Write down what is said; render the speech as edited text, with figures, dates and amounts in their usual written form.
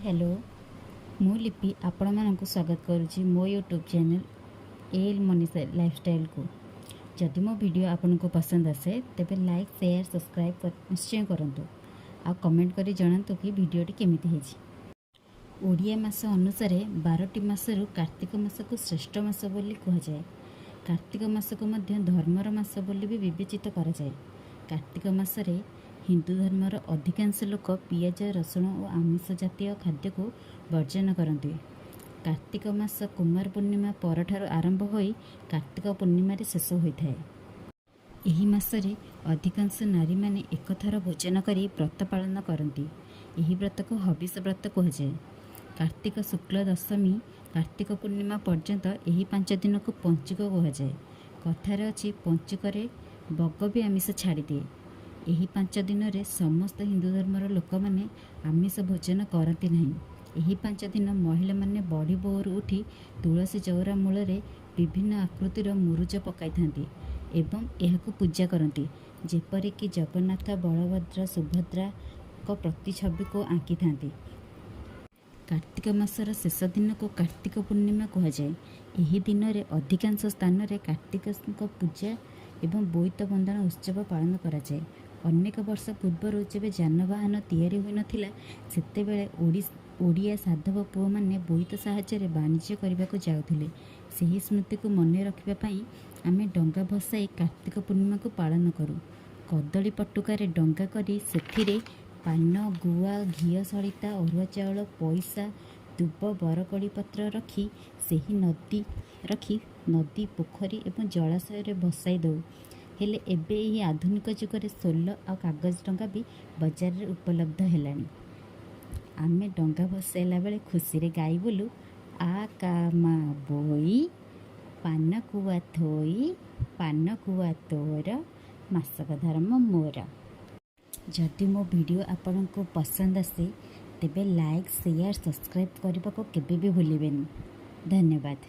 Hello, ମୁଁ ଲିପି ଆପଣମାନଙ୍କୁ ସ୍ୱାଗତ କରୁଛି ମୋ ୟୁଟ୍ୟୁବ୍ ଚ୍ୟାନେଲ୍ ଏଲ୍ ମନୀଷା ଲାଇଫଷ୍ଟାଇଲ୍କୁ। ଯଦି ମୋ ଭିଡ଼ିଓ ଆପଣଙ୍କୁ ପସନ୍ଦ ଆସେ, ତେବେ ଲାଇକ୍, ସେୟାର, ସବସ୍କ୍ରାଇବ୍ ନିଶ୍ଚୟ କରନ୍ତୁ ଆଉ କମେଣ୍ଟ କରି ଜଣାନ୍ତୁ କି ଭିଡ଼ିଓଟି କେମିତି ହେଇଛି। ଓଡ଼ିଆ ମାସ ଅନୁସାରେ 12ଟି ମାସରୁ କାର୍ତ୍ତିକ ମାସକୁ ଶ୍ରେଷ୍ଠ ମାସ ବୋଲି କୁହାଯାଏ। କାର୍ତ୍ତିକ ମାସକୁ ମଧ୍ୟ ଧର୍ମର ମାସ ବୋଲି ବି ବିବେଚିତ କରାଯାଏ। କାର୍ତ୍ତିକ ମାସରେ ହିନ୍ଦୁ ଧର୍ମର ଅଧିକାଂଶ ଲୋକ ପିଆଜ, ରସୁଣ ଓ ଆମିଷ ଜାତୀୟ ଖାଦ୍ୟକୁ ବର୍ଜନ କରନ୍ତି। କାର୍ତ୍ତିକ ମାସ କୁମାର ପୂର୍ଣ୍ଣିମା ପରଠାରୁ ଆରମ୍ଭ ହୋଇ କାର୍ତ୍ତିକ ପୂର୍ଣ୍ଣିମାରେ ଶେଷ ହୋଇଥାଏ। ଏହି ମାସରେ ଅଧିକାଂଶ ନାରୀମାନେ ଏକଥର ଭୋଜନ କରି ବ୍ରତ ପାଳନ କରନ୍ତି। ଏହି ବ୍ରତକୁ ହବିଷ ବ୍ରତ କୁହାଯାଏ। କାର୍ତ୍ତିକ ଶୁକ୍ଳ ଦଶମୀ କାର୍ତ୍ତିକ ପୂର୍ଣ୍ଣିମା ପର୍ଯ୍ୟନ୍ତ ଏହି 5 ଦିନକୁ ପଞ୍ଚୁକ କୁହାଯାଏ। କଥାରେ ଅଛି, ପଞ୍ଚୁକରେ ବଗ ବି ଆମିଷ ଛାଡ଼ିଦିଏ। ଏହି 5 ଦିନରେ ସମସ୍ତ ହିନ୍ଦୁ ଧର୍ମର ଲୋକମାନେ ଆମିଷ ଭୋଜନ କରନ୍ତି ନାହିଁ। ଏହି 5 ଦିନ ମହିଳାମାନେ ବଡ଼ି ଭୋରୁ ଉଠି ତୁଳସୀ ଚଉରା ମୂଳରେ ବିଭିନ୍ନ ଆକୃତିର ମୁରୁଜ ପକାଇଥାନ୍ତି ଏବଂ ଏହାକୁ ପୂଜା କରନ୍ତି, ଯେପରିକି ଜଗନ୍ନାଥ, ବଳଭଦ୍ର, ସୁଭଦ୍ରାଙ୍କ ପ୍ରତିଛବିକୁ ଆଙ୍କିଥାନ୍ତି। କାର୍ତ୍ତିକ ମାସର ଶେଷ ଦିନକୁ କାର୍ତ୍ତିକ ପୂର୍ଣ୍ଣିମା କୁହାଯାଏ। ଏହି ଦିନରେ ଅଧିକାଂଶ ସ୍ଥାନରେ କାର୍ତ୍ତିକଙ୍କ ପୂଜା ଏବଂ ବୋଇତ ବନ୍ଦାଣ ଉତ୍ସବ ପାଳନ କରାଯାଏ। ଅନେକ ବର୍ଷ ପୂର୍ବରୁ ଯେବେ ଯାନବାହନ ତିଆରି ହୋଇନଥିଲା, ସେତେବେଳେ ଓଡ଼ିଆ ସାଧବ ପୁଅମାନେ ବୋଇତ ସାହାଯ୍ୟରେ ବାଣିଜ୍ୟ କରିବାକୁ ଯାଉଥିଲେ। ସେହି ସ୍ମୃତିକୁ ମନେ ରଖିବା ପାଇଁ ଆମେ ଡଙ୍ଗା ଭସାଇ କାର୍ତ୍ତିକ ପୂର୍ଣ୍ଣିମାକୁ ପାଳନ କରୁ। କଦଳୀ ପଟୁକାରେ ଡଙ୍ଗା କରି ସେଥିରେ ପାନ, ଗୁଆ, ଘିଅ, ସଳିତା, ଅରୁଆ ଚାଉଳ, ପଇସା, ଦୁବ, ବରକୋଳି ପତ୍ର ରଖି ନଦୀ, ପୋଖରୀ ଏବଂ ଜଳାଶୟରେ ଭସାଇ ଦେଉ। ହେଲେ ଏବେ ଏହି ଆଧୁନିକ ଯୁଗରେ ସୋଲ ଆଉ କାଗଜ ଡଙ୍ଗା ବି ବଜାରରେ ଉପଲବ୍ଧ ହେଲାଣି। ଆମେ ଡଙ୍ଗା ଭସାଇଲା ବେଳେ ଖୁସିରେ ଗାଇ ବୁଲୁ, "ଆ କା ମା ବୋଇ, ପାନ ଗୁଆ ଥୋଇ, ପାନ ଗୁଆ ତୋର, ମାସକ ଧର୍ମ ମୋର।" ଯଦି ମୋ ଭିଡ଼ିଓ ଆପଣଙ୍କୁ ପସନ୍ଦ ଆସେ, ତେବେ ଲାଇକ୍, ସେୟାର, ସବସ୍କ୍ରାଇବ୍ କରିବାକୁ କେବେ ବି ଭୁଲିବେନି। ଧନ୍ୟବାଦ।